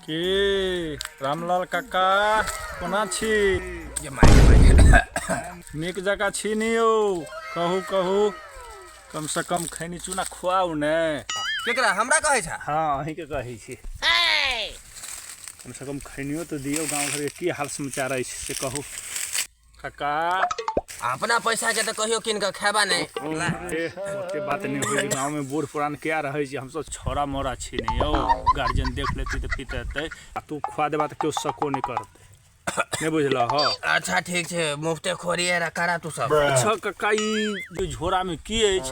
की रामलाल काका कोना छी? ये माय माय। नीक जकाँ छी नी यौ? कहू कहू, कम से कम खैनी चूना खुआउ ने। केकरा हमरा कहै छ? हाँ, अहींके कहै छी। कम से कम खैनियो तऽ दियौ। गाँव घरके की हाल समाचार अछि से कहू काका। अपना पैसा के तऽ कहियो कीन कऽ खेबा नहि। ए, ओते बात नहि होइ। गाँव में बूढ़ पुरान क्या रहै छै, हमसब छौड़ा मोड़ा छी ने यौ। गार्जियन देख लेतै तऽ पितेतै, आ तू खुआ देबा तऽ केओ शको नहि करतै। नहि बुझलह हो? अच्छा ठीक छै, मुफ्ते खोरी करा तू सब। अच्छा कक्का, ई जे झोरा में की अछि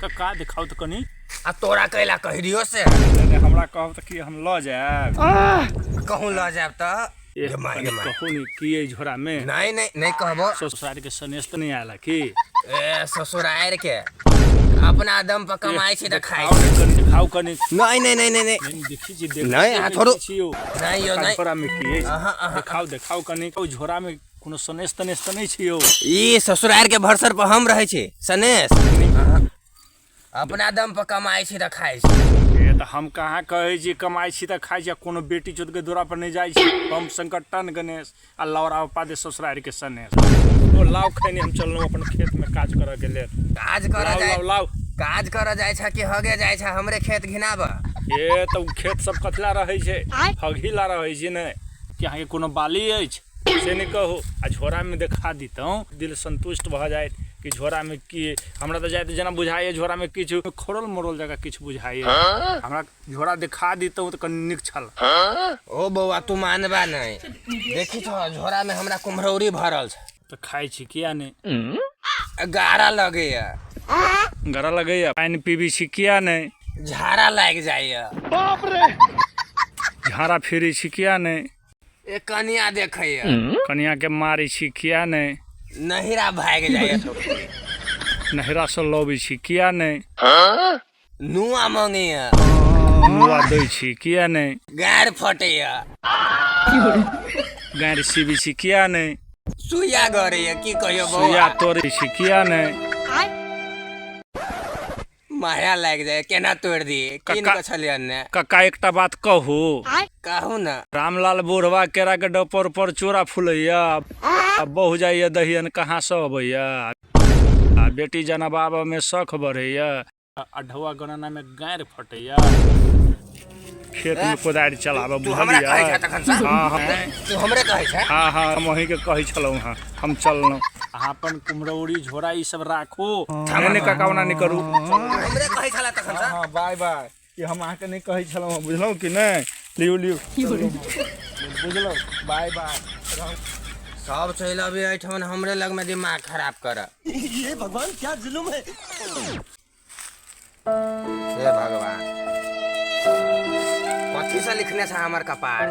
कक्का, देखाउ तऽ कनी। आ तोरा कैला कहि दियो से? नहि, हमरा कहब तऽ की हम लऽ जायब? कहूँ लऽ जायब तऽ। ए, कनी कहू ने की अइ झोरा में? नहीं नहीं, नहीं कहबो। ससुरार के सनेस तऽ नहि आयल की? ए ससुरार के, अपना दम पर कमाई छी तऽ खाइ देखाउ छी। ने कनी, देखाउ कनी। नहीं नहीं नहीं नहीं नहीं। नहीं, देखी छी, देखी नहीं, छी, अहाँ छोड़ू। छी यौ। नहीं यौ, कक्का, नहीं। झोरा में की अछि? अहाँ, अहाँ। देखाउ देखाउ कनी। ओहि झोरा में कोनो सनेस तनेस तऽ नहि छी यौ? ई ससुरार के भरसर पर हम रहै छी सनेस। अपना दम पर कमाई छी तऽ खाइ छी। ए तऽ हम कहाँ कहै छी कमाइ छी तऽ खाइ छी, आ कोनो बेटी चोत के दूरा पर नहि जाइ छी। हम शंकर टन गणेश आ लौरा पप्पा दे ससुरारि के सनेस। ओ लाउ खैनी, हम चललहुँ अपन खेत में काज करऽ के लेल। काज करऽ लाउ। जाय लाउ लाउ। काज करऽ जाइ छ कि हगे जाइ छ हमरे खेत घिनाब? ए तऽ ओ खेत सब कथिला रहै छै? हगही ला रहै छै ने? कि अहाँके कोनो बाली अछि से नहि कहू। आ झोरामे देखा दितहुँ, दिल संतुष्ट भऽ जाइत कि झोरामे की। हमरा तऽ जाइत जेना बुझाइए झोरामे किछु खोड़ल मोड़ल जगह किछु बुझाइए हमरा। झोरा देखा दितहुँ तऽ कनि नीक छल। ओ बौआ, तू मानबा नहि, देखी छो, झोरा में हमरा कुम्हरौरी भरल छै। तऽ खाइ छी किया नहि? गारा लगैया। गरा लगैया? पानि पीबी छी किया नहि? झाड़ा लागि जाइया। झाड़ा फिरै छी किया नहि? ए कनिया देखैया। कनिया के मारै छी किया नहि? नहिरा भागि जाइया। नहिरासँ लबै छी किया नहि? नुआ मंगैया। नुआ दै छी किया नहि? गाड़ फटैया। गाड़ि सीबै छी किया नहि? सुइया गड़ैया, की कहियो सुइया बौआ। तोड़ै छी किया नहि? माया लागि जाय, केना तोड़ि दिए कीन कक्का- कऽ छलियै ने। कक्का, एकटा बात कहू? कहू ने। रामलाल बुढ़वा केरा के डपर पर चूड़ा फूलैया, आ बहु जाइया दहियन कहाँ से अबैया, आ बेटी जनबाबऽ में शख बढ़ैया, आ ढौआ गणना में गारि फटैया, खेत में कोदारि चलाबऽ। तू हमरा कहै बुझलियै? छ तखन से? हाँ हाँ। तू हमरे कहै छ? हाँ हाँ, हम अहीं के कहै छलहुँ हँ। हम चललहुँ, अहाँ अपन कुम्हरौरी झोरा ई सब राखू। नहि नहि काका, ओना नहि करू। हमरे कहै छला तखन से? हाँ, बाय बाय। ई हम अहाँके नहि कहै छलहुँ हँ, बुझलहुँ कि नहि? लियौ लियौ, बुझलहुँ, बाय बाय। सब चलि अबै एहिठाम हमरे लगमे दिमाग खराब कर। हे भगवान, क्या जुलुम है! हे भगवान, कथी से लिखने छ हमर कपार?